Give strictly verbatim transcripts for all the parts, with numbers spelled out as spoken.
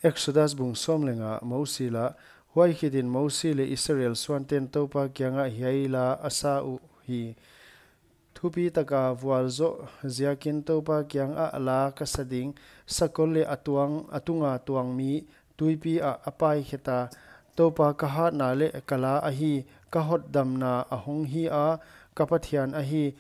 Exodus bung sawm leh nga. Mosi la. Huai khitin Mosi leh Israel suanten Toupa kiangah hiai la a sa uhi: Thupi taka vualzoh ziakin Toupa kiangah la ka sa ding: Sakol leh a tuang, a tunga tuang mi tuipi ah a paikhe ta. Toupa ka hatna leh ka la ahi, ka hotdamna a hong hi a, ka Pathian ahi,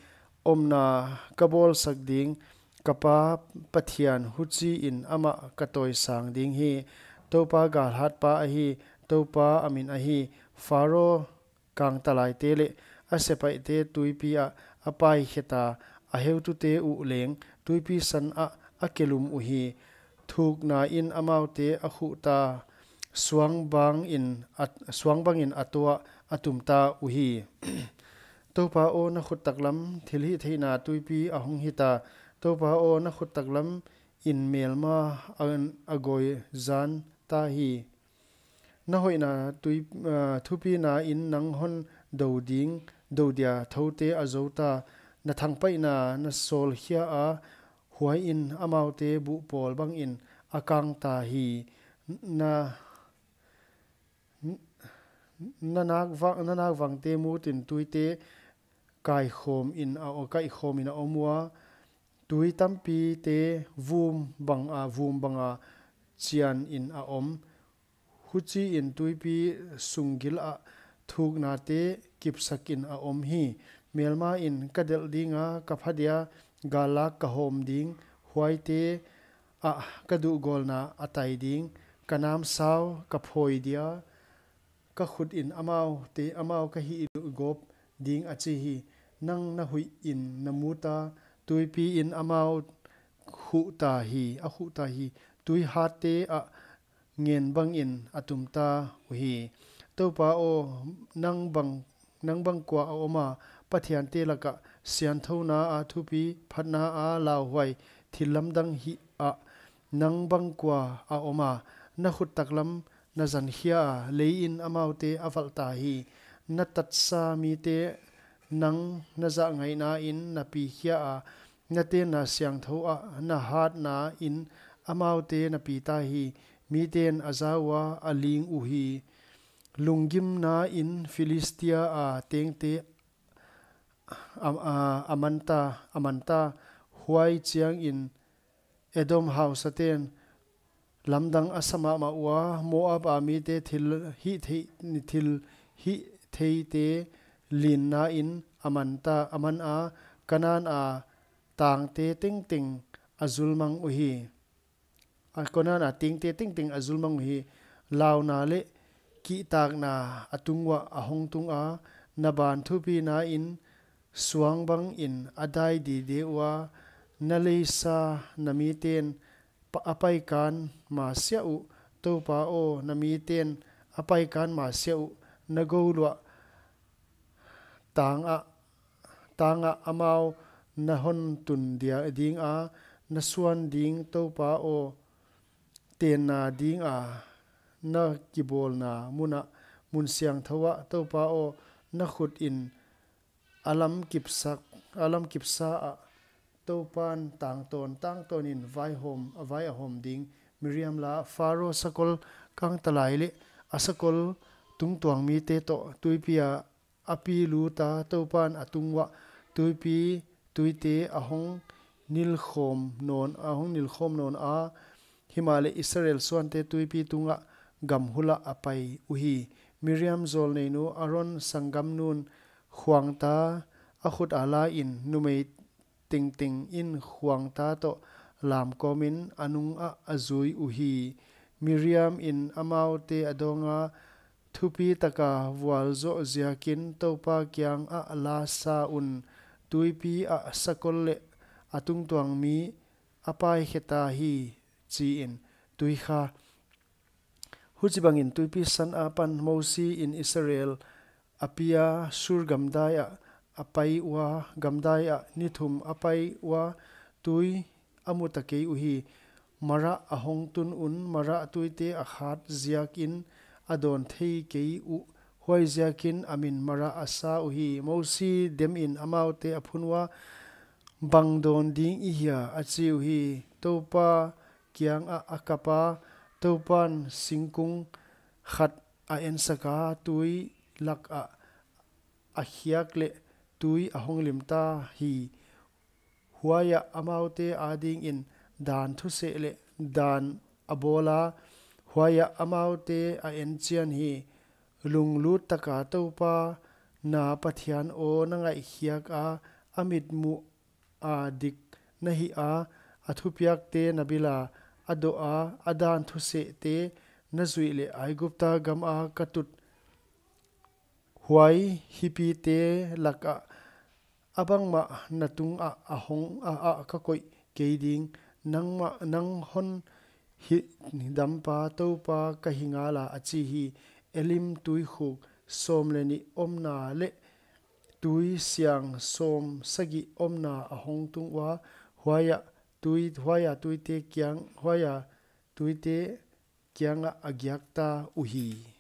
omna ka bawlsak ding, ka pa Pathian, huchiin amah ka tawisang ding hi. Toupa galhatpa ahi, Toupa a min ahi. Pharo kangtalaite leh a sepaihte tuipi ah a paikhe ta, a heutute uh leng tuipi san ah a kelum uhi. Thuknain amaute a khuh ta, suang bangin a, suang bangin a tuah a tum ta uhi. Toupa aw, na khut taklam thilhihtheihna tuipi a hong hi ta. Toupa aw, na khut taklamin melma a, a gawi zan ta hi. Na hoihna tui, ah, thupinain nang hon do ding, do dia thoute a zou ta. Na thangpaihna na sawlkhia a, huaiin amaute buh pawl bangin a kang ta hi. Na, na nak va-, na nakvangte mutin tuite kaikhawmin a, kaikhawmin a om ua, tui tampite vum banga, vum banga chianin a om. Huchiin tuipi sunggil ah thuknate kipsakin a om hi. Melmain ka delh dinga, ka pha dia gallak ka hawm ding, huaite ah ka duhgawlna a tai ding, ka namsau ka phawi dia, ka khutin amaute, amau ka hihgawp ding, a chi hi. Nang na huihin na mu ta, tuipiin amau khuh ta hi, a khuh ta hi. Tui hatte ah ngen bangin a tum ta uhi. Toupa aw, nang bang, nang bang kua a om a, pathiante lakah sianthona a thupi, phatna a lauhuai, thillamdang hih ah nang bang kua a om a? Na khut taklam na zankhia a, leiin amaute a valh ta hi. Na tatsa mite nang na zahngaihnain na pikhia a, na tenna siangthou ah na hatnain amaute na pi ta hi. Miten a za ua, a ling uhi. Lunggimnain Philistia a tengte a, a, a man ta, a man ta. Huai chiangin Edom hausaten lamdang a sa mahmah ua, Moab a mite thilhihthei, thilhihtheite linnain a man ta, a man a, Kanan a tangte tengteng a zulmang uhi. A, Kanan a tengte tengteng a zulmang uhi. Launa leh kihtakna a tung uah a hong tung a, na ban thupinain suang bangin a dai dide ua, na leisa na miten pa-, a paikan masiah uh. Toupa aw, na miten a paikan masiah uh. Na gouluah tangah, tangah amau na hon tun dia, dinga, na suan ding Toupa aw, tenna dinga na kibawlna munah, mun siangthou ah Toupa aw, na khutin a lam kipsak, a lam kipsa ah, Toupan tangtawn, tangtawnin vaihawm, a vai a hawm ding. Miriam la. Pharo sakol kangtalai leh a sakol tungtuang mite toh tuipi ah a pi lut a, Toupan a tung uah tuipi tuite a hong nilkhawm nawn, a hong nilkhawm nawn a, himahleh Israel suante tuipi tungah gamhul ah a pai uhi. Miriam zawlneinu Aron sanggamnun khuangta a khut a lain, numei tengtengin khuangta toh lamkawmin a nungah a zui uhi. Miriamin amaute a dawnga, thupi taka vualzoh ziakin Toupa kiangah la sa un, tuipi ah sakol leh a tungtuang mi a paikhe ta hi, chiin tui kha. Huchibangin tuipi san apan Mosiin Israel a pia Shur gamdai ah a pai ua, gamdai ah ni thum a pai ua, tui a mu ta kei uhi. Marah a hong tun un, Marah tuite a khat ziakin a dawn thei kei uh, huai ziakin a min Marah a sa uhi. Mosi demin amaute a phun ua, bang dawn ding i hia, a chi uhi. Toupa kiangah a kap a, Toupan singkung khat a ensaka, tui lakah a khiak leh tui a honglim ta hi. Huaiah amaute adingin dan thuseh leh dan a bawla, huaiah amaute a enchian hi. Lunglut taka Toupa na Pathian aw na ngaihkhiaka, a mitmuh a dik na hiha, a thupiakte na bila, a doha a dan thusehte na zuih leh Aigupta gama ka tut huai hipite lakah a bangmah na tungah a hong a, a ka koih kei ding. Nangmah nang hon hidampa Toupa ka hi ngala, a chi hi. Elim tuikhuk sawm leh nih omna leh tui siang sawm sagih omna a hong tung ua, huaiah tui huaiah tuite kiang huaiah tuite kiangah a giakta uhi.